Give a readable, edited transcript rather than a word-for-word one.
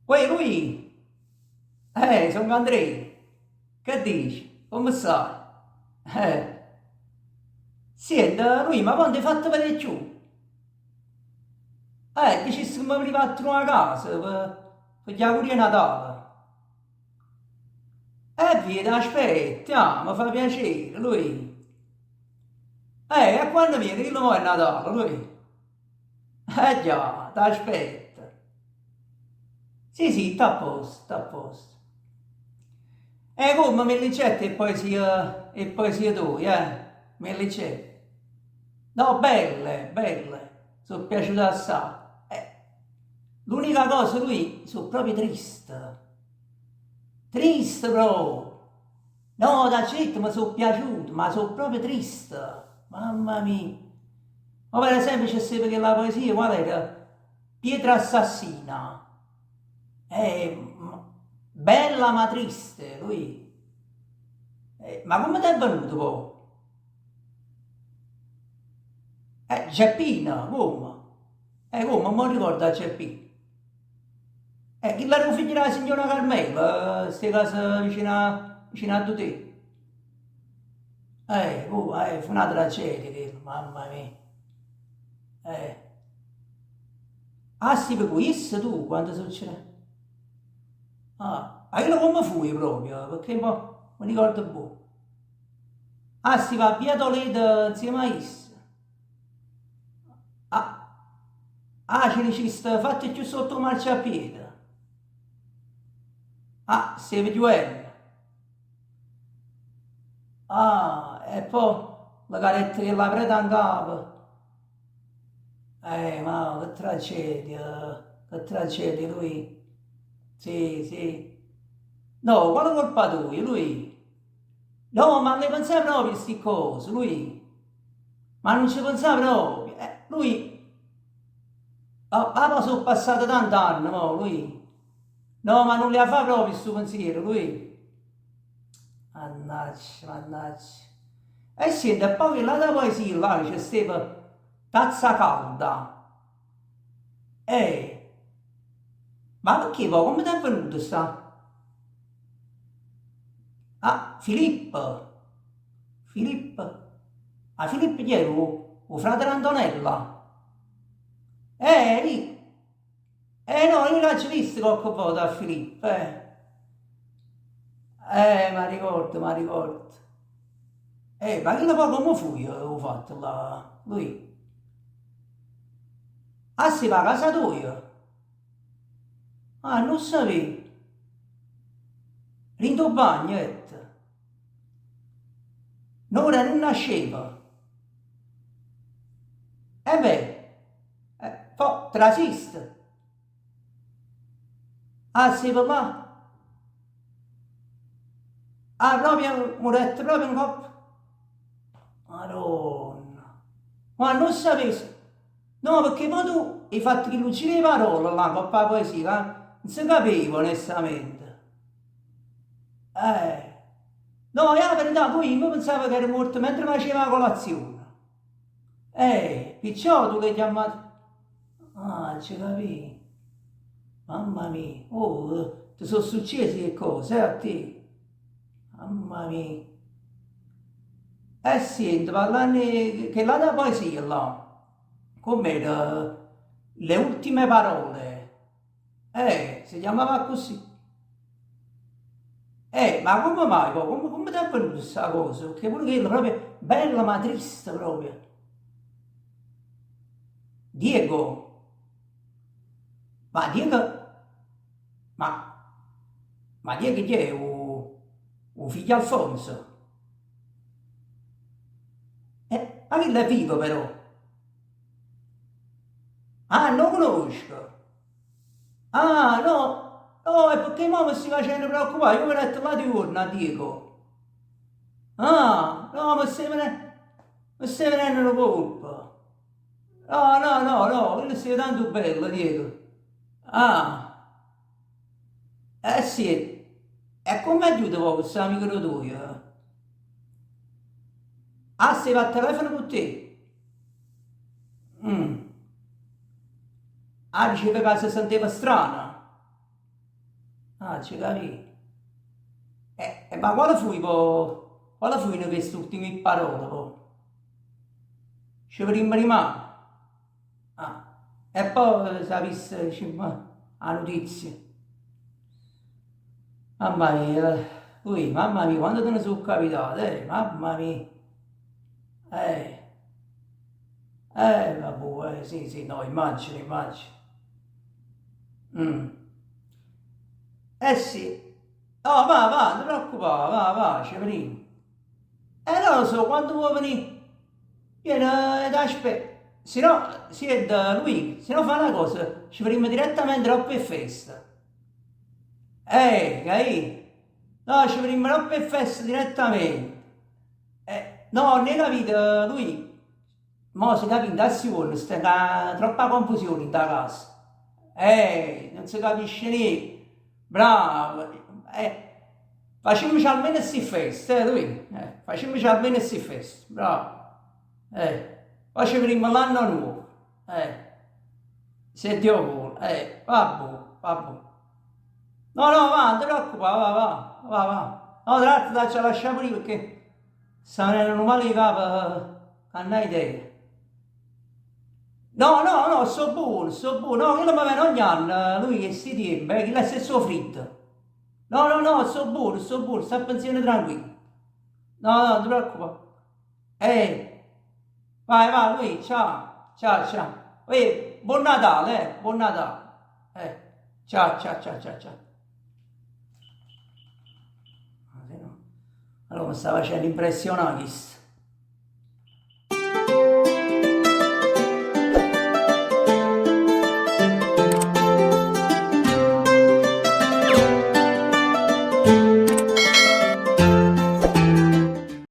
Uè Luì! Eh, song Andrea. Che dici? Comme stai? Eh. Siente, Luì, ma po' nun t'hê fatto vedè cchiù? Eh, diciste che me venive a truvà 'a casa pe pe gli auguri 'e Natale. E via, t'aspetto, ja, me fa piacere, Luì. Eh, e quanno viene? Chillo mo' è Natale, Luì. Eh già, t'aspetto. Sì, sì, tutto a posto, tutto a posto. E comme me liggette 'e poesie, 'e poesie toje, eh? Me liggette. No, belle, belle, so' piaciute assai. Eh, l'unica cosa, Luì, so' proprio triste. Triste proprio. No, t'aggio ditto, me so' piaciute, ma so' proprio triste. Mamma mia. Ma per esempio ce steva chella poesia, qual era? Pietra assassina. Eh, bella ma triste, Luì. Eh, ma comme t'è venuto po'? Eh, Geppino, comme? Eh, comme, m'o ricordo a Geppino. Eh, chillo era 'o figlio d' 'a signora Carmela, sta 'e casa vicino a, vicino addu te. Eh, oh, eh, fu na tragedia chella, mamma mia. Eh. Ah, stive cu isso tu quando succede? Ah, ma chillo comme fuje proprio? Pecché mo me ricordo buono. Ah, stive a via Toledo nzieme a isso? Ah, ah, ce diciste fatte cchiù sotto 'o marciapiede. Ah, steve chiuvenno. Ah, e po' le cadette chella preta 'ncapo. Eh, ma che tragedia, che tragedia, Luì. Sì, sì. No, quale colpa toja, Luì? No, ma nun 'e penzà proprio a sti ccose, Luì. Ma nun ce penzà proprio. Eh, Luì. Ma, ma po' so' passate tant'anne, mo, Luì. No, ma nun l'hê 'a fa proprio stu pensiero, Luì. Mannaggia, mannaggia. E siente, e poi chell'ata poesia là che ce steva Tazza calda. Eh. Ma pecché po', comme t'è venuta sta. Ah, Filippo. Filippo. Ma Filippo chi era 'o, 'o frate d'Antonella? Eh, dico. Eh no, io l'aggio visto cocche vota a Filippo, eh. Eh, m'arricordo, m'arricordo. Eh, ma chillo poi comme fuje 'o fatto là, Luì? Ah, steva 'a casa toja? Ah, nun 'o sapevo. Dint' 'o bagno, jette. N'ora nun asceva. E beh, eh, po' trasiste. Ah, steva là. Ah, proprio, murette proprio 'ncopp. Madonna. Ma nun sapesse. No, pecché mo tu 'e fatto chillu giro 'e parole là 'ncopp 'a poesia ca nun se capeva onestamente. Eh. No, è 'a verità, pure io pensavo che eri muorto mentre facevi 'a colazione. Eh, picciò tu l'hai chiammato. Ah, aggio capito. Mamma mia, oh, ti so' succiese 'e cose, eh, a te. Mamma mia. Eh siente, parlanno 'e chell'ata poesia là, comm'era Le ultime parole. Eh, se chiammava accussì. Eh, ma come mai poi? Come, come t'è venuta sta cosa? Perché pure chella proprio bella ma triste proprio. Diego. Ma Diego. Ma. Ma Diego chi è? 'O, 'o figlio Alfonso? Eh, ma chillo è vivo però. Ah, nun 'o cunosco. Ah, no, no, è pecché mo me stai facenno preoccupà, io 'o vedette l'ati juorno a Diego. Ah, no, me stai venenno, me stai venenno nu colpo. No, no, no, no, chillo steva tanto bello, Diego. Ah, eh sì, e comm'è ghiuto po' cu st'amico d' 'o tuoio? Ah, steva a telefono cu te? Mm. Ah, diceva ca se senteva strano. Aggio capito. E ma quale fuje po', quale fujeno chest'ultime parole po'? Ce vedimmo dimane. Ah, e po' sapisse dicimm 'a nutizia. Mamma mia, ui, mamma mia, quante te ne so' capitate, mamma mia. Eh. Eh, vabbuò, sì, sì, no, immagino, immagino. Eh sì. No, va, va, nun te preoccupà, va, va, ce vedimm. Eh non lo so, quando vuò venì? Viene, t'aspetto. Si no, siente, Luì, si no fa na cosa, ce vedimmo direttamente doppo 'e feste. Eh, capì? No, ce vedimmo doppo 'e feste direttamente. Eh, no, nun 'e capito, Luì. Mo si capì 'int'a sti juorne sta troppa confusione 'int'a casa. Eh, nun se capisce niente. Bravo! Eh, facimmoce almeno sti feste, eh, Luì. Eh, facimmoce almeno sti feste, bravo. Eh, poi ce vedimmo l'anno nuovo. Eh, se Dio vuole. Eh, vabbuò, vabbuò. No, no, va, nun te preoccupà, va, va, va, va. No, tra l'altro t'aggia lascià pure io perché sta venendo nu male 'e capa ca nun hai idea. No, no, no, sto buono, sto buono. No, chillo me vene ogni anno, lui 'e sti tiempe, chillo è stesso 'o friddo. No, no, no, sto buono, sto buono, sta a pensiero tranquillo. No, no, non ti preoccupà. Eh, vai, vai, Luì, ciao, ciao, ciao. Uè, buon Natale, buon Natale. Eh, ciao, ciao, ciao, ciao, ciao. Allora mi sta facendo impressionare chisto.